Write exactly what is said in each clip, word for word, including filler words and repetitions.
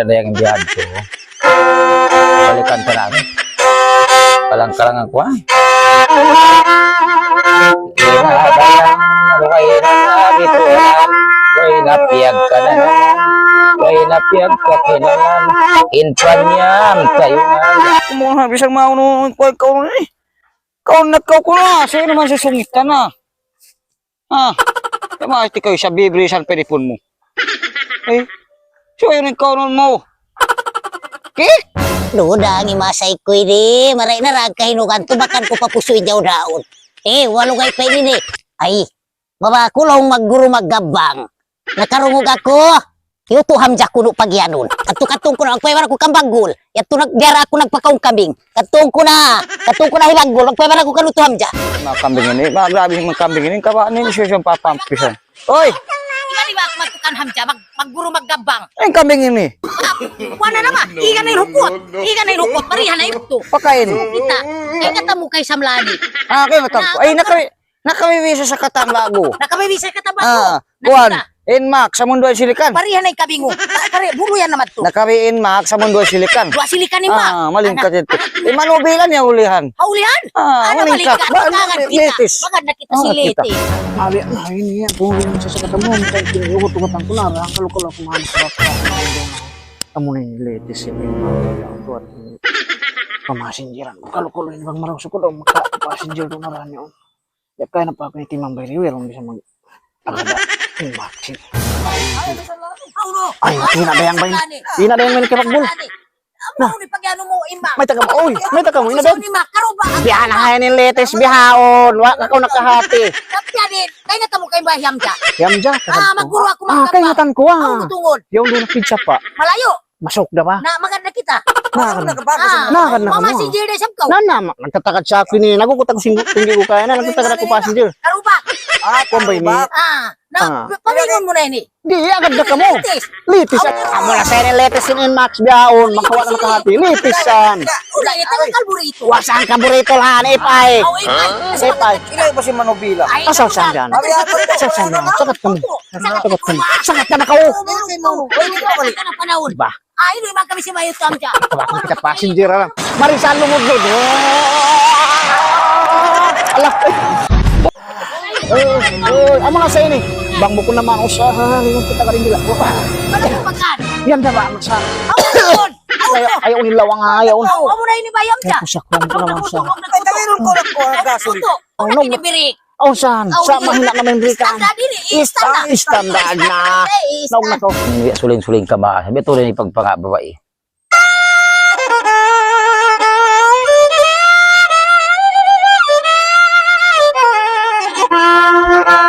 Ada yang bihan tu. Balikan ka na. Kalang-kalangan ku, ha? Ina bayang, way na bitulan, way na piyagkananan, way na piyagkapinanan, in panyam kayunan. Kumuha, bisang maunu, kuwan ka unu eh. Kaun na kaw ku na, siya naman susungit ka na. Ah, kaya mga iti kaw, sa bibri, sa pwede pun mo. Eh, so yun yung kaunun mo. Kik? Duda ang imasay ko ini, maray na rag kahinugan, tubakan ko pa puso in daw daon. Eh, walu kay pa ini ni. Ay, baba ko lang magguru maggabang. Nakarungug aku, yutu hamja kunu pagianun. Katu-katun ku na, magpayawar aku kambagul. Yatu nag-, biara aku nagpakaun kambing. Katun ku na, katun ku na hibagul, magpayawar aku kanutu hamja. Mga kambing ini, mga grabe mga kambing ini, kaba ini, siya siyang papampisan. Oy! Ikaw di ba ako magtukan hamja, mag-, magguru maggabang? Ay, kambing ini. Wala na ba? Iga na yung hukot. Iga na yung hukot. Parihan na ito. Pakain. Kita. Kaya katamu kay Samlani. Ah, kaya matamu. Ay, nakari. Nakabibisa sa katan lagu. Nakabibisa sa katan lagu. Ah, kuwan. Inmax, sa mundo ay silikan. Parihan ay kabingo. Pare, buluyan naman to. Nakabi Inmax, sa mundo ay silikan. Dua silikan Inmax. Ah, malingkat ito. Imanubilan niya ulihan. Ha, ulihan? Ah, malingkat. Ba, litis. Maganda kita si Litis. Abi, ah, ini ya, kung yun sa sakatamu, kaya yung ugot-ugotan ko na, ang kalukulo kumahan sa Amu na ini Litis ini, pamasinjiran. Kalu-kalu ini bang maraw sukul, oh, maka-passenger tu na rin yun. Ya, kaya na pa ako ni Timang Beriwil, kung bisa mag-, ano ba? Ay, bakit? Ay, ina da yang bain. Ina da yang main kebakbul. Na. May taga mo, oy, may taga mo, ina da. Biya na kaya ni Litis, bihaon. Wa, kakaw nakahati. Tapi adi, kaya na tamo kay Mbah Yamja. Yamja, ah, magkuro ako, ah, kay ngatan ko, ah. Ang tungod. Yung doon pizza pa. Malayo. Masuk da ba? Na, maganda kita. Na, maganda ka ba? Ah, na, maganda ka mo. Mama, si Jilda, siyam ka. Na, na, ma-, nagtatagad sa akin eh. Nagukutang sing-, tinggi ko kaya na, nagtatagad ako passenger. Karuba. Ah, kuwan ba ini? Ah, na, ah. Pamingon mo na ini. Di, agad na ka mo. Litis. Litis. Aw. Amo na sa ini, Litis in Inmax biyaon. Makawa na makahati. Litis san. Wala, ito ang kalburito. Wa san kalburito, ha? Ipay. Aw, ipay. Ipay. Ilay ba si Manubila? Ay, asaw san yan? Asaw san yan? Sakat ka mo. Sakat ka mo. Sakat ka na ka, oh. Sakat ka na panahon. Ba? Ay, di ba kami si Mayo Tom dyan? Tabak na kita passenger, alam. Marisan lumudlud. Ala. Eh, eh, amo na sa ini. Bang bukun naman usaha, lingon kita ka rin nila. Ano ba kan? Yan na ba, masa? Ayaw, ayaw ni lawang, ayaw. Aw, amo na ini bayam siya. Ay, kusak lang ko naman sa. Ay, tayo rin ko, ko, gasoline. Aw, no. Aw, saan? Aw, sa mahina naman, Rican. Standard ini, standard. Standard na. Naog na ko. Hindi, suling-suling ka ba? Sabi, ito rin ipagpanga babae.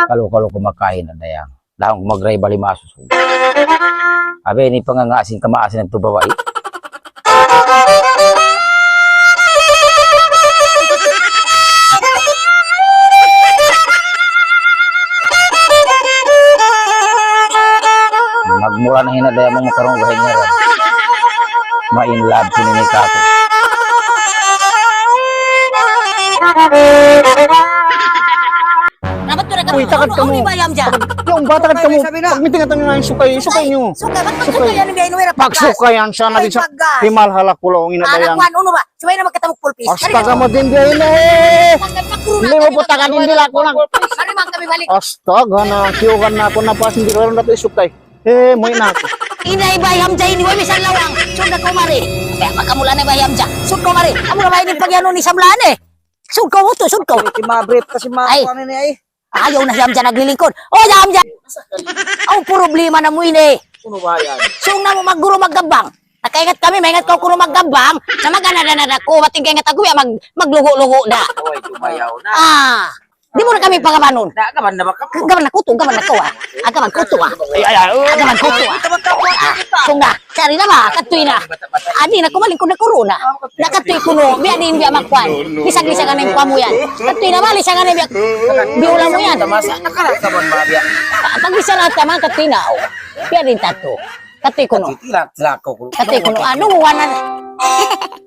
Kalu-kalu kumakain na dayang. Dahong magray bali masusug. Abi, ini panganga asin kama asin ang tubawa, eh. Magmura na hinat daya mong makarong bahay niya rin. Ma-in love ko ni Kato. Dapat ko na kami. Uy, takad ka mo. Ano, ano yung bayam dyan? Takad, yung ba, takad ka mo. Sabi na. Pagmiting natin yung sukay, sukay niyo. Sukay, ba't sukay? Sukay. Sukay yan, biya, inuwi na pagkas. Pag sukay yan siya, ay, nabisa. Pagkas. Timal halak ko lang, ina. Ah, dayang. Nakuha, ano ba? Subay na magkatamok pulpis. Astaga, madindi ay na eh. Hindi mo putakan, hindi lang ko lang. Ano man kami balik? Astaga, na, kiyugan na ako, na passenger, wala na ito isukay. Eh, mo ina. Inay bayam dyan, ini, wala misan lawang. Sunda ko mari. Kaya makamula na bayam dyan. Sunda ko mari. Amo na ba ini pag-ano ni Samlaan eh? Sud kaw, uto, sud kaw. Ay, ti ma-brief kasi ma-, ay. Ano niya, eh? Ayaw na hiyam dyan naglilingkod. O, hiyam dyan. Ang problema na mo ini. Ano ba yan? Sung na mo magguru maggabang. Nakaingat kami, maingat kaw kunu maggabang. Na magana na na ko, bating kaingat ako, ya, mag-, maglugo-lugo na. Oy, tumayaw na. Ah. Di' mu na kami pagabanon. Na, gaban na ba ka? Gaban na kuto, gaban na ko, ah. Ah, gaban kuto, ah. Ay, ay, ay, oh. Ah, gaban kuto, ah. Ito ba ka po? Ah, sung na. Sari na ba? Katuy na. Adi na kumalingkod na kuruna. Na katuy kuno. Biya' din, biya' makuan. Lisag-lisag na yung kuha mo yan. Katuy na ba? Lisag na biya'. Biula mo yan. Tamasa. Nakarakaman ba biya'? Ah, pag bisa na tama, katuy na, oh. Biya' din tato. Kati kuno. Kati kuno. Anu, wana.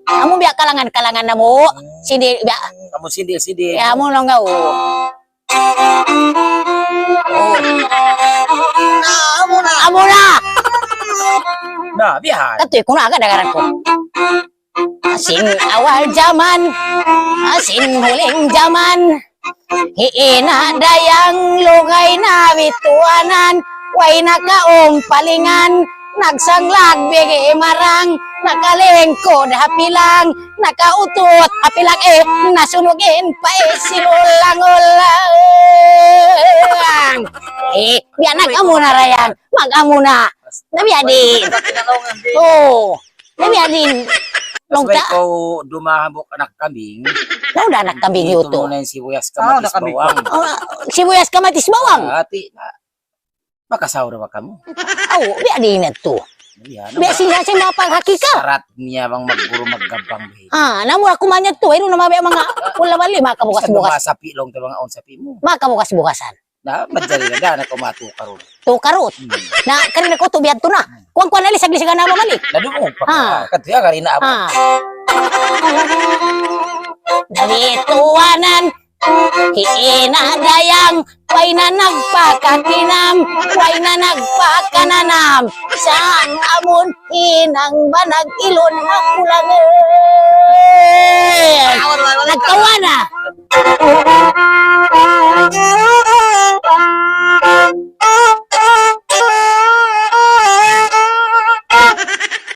Amu biya' kalangan-kalangan na mu. Sindi, biya'. Amu sindi, sindi. Ya, amu nung nga, oh. Oh. Amu na. Amu na. Na, biya' ha yan. Katu' kunu' agad dagaran ku. Sin awal jaman, sin huling jaman, hi ina' dayang lugay na bituanan, way nakaumpalingan, nagsanglag bigi marang, nakalingkud ha pilang, nakautut ha pilang, eh, nasunugin pa, eh, sinulang-ulang. Eh, biya' nag-amuna dayang, mag-amuna. Na biya' di'. Oo. Na biya' di'. Long ta. Ikaw dumahabuk anak kambing. Nauna anak kambing yun to. Ito muna yung sibuyas ka, ah, matis bawang. Ah, sibuyas ka, matis bawang. Ah, ati na. Makasaw na ba kamu? Aw, biya' di' na to. Biya' na. Biya' siya siya mapaghakika. Sarat niya bang magguru maggabang, eh. Ah, namu' aku manyad to. Ayun na mabiya' mga ula bali, makabukas-bukas. Sa mga sapi long, tabang aon sapi mu. Makabukas-bukasan. Na, manjari na, da, na kumatu karut. Tu karut. Hmm. Na, kari na kutu' biya' tu na. Hmm. Kuwan-kuwan na lisag-lisag na mabalik. Nadu mo, pa, ah, katu' ya, kari na, ah. Dali tuwanan, hi ina' dayang, way na nagpakakinam, way na nagpakananam. Sa amun hinang banag ilun ha kulang. Nagtawa na.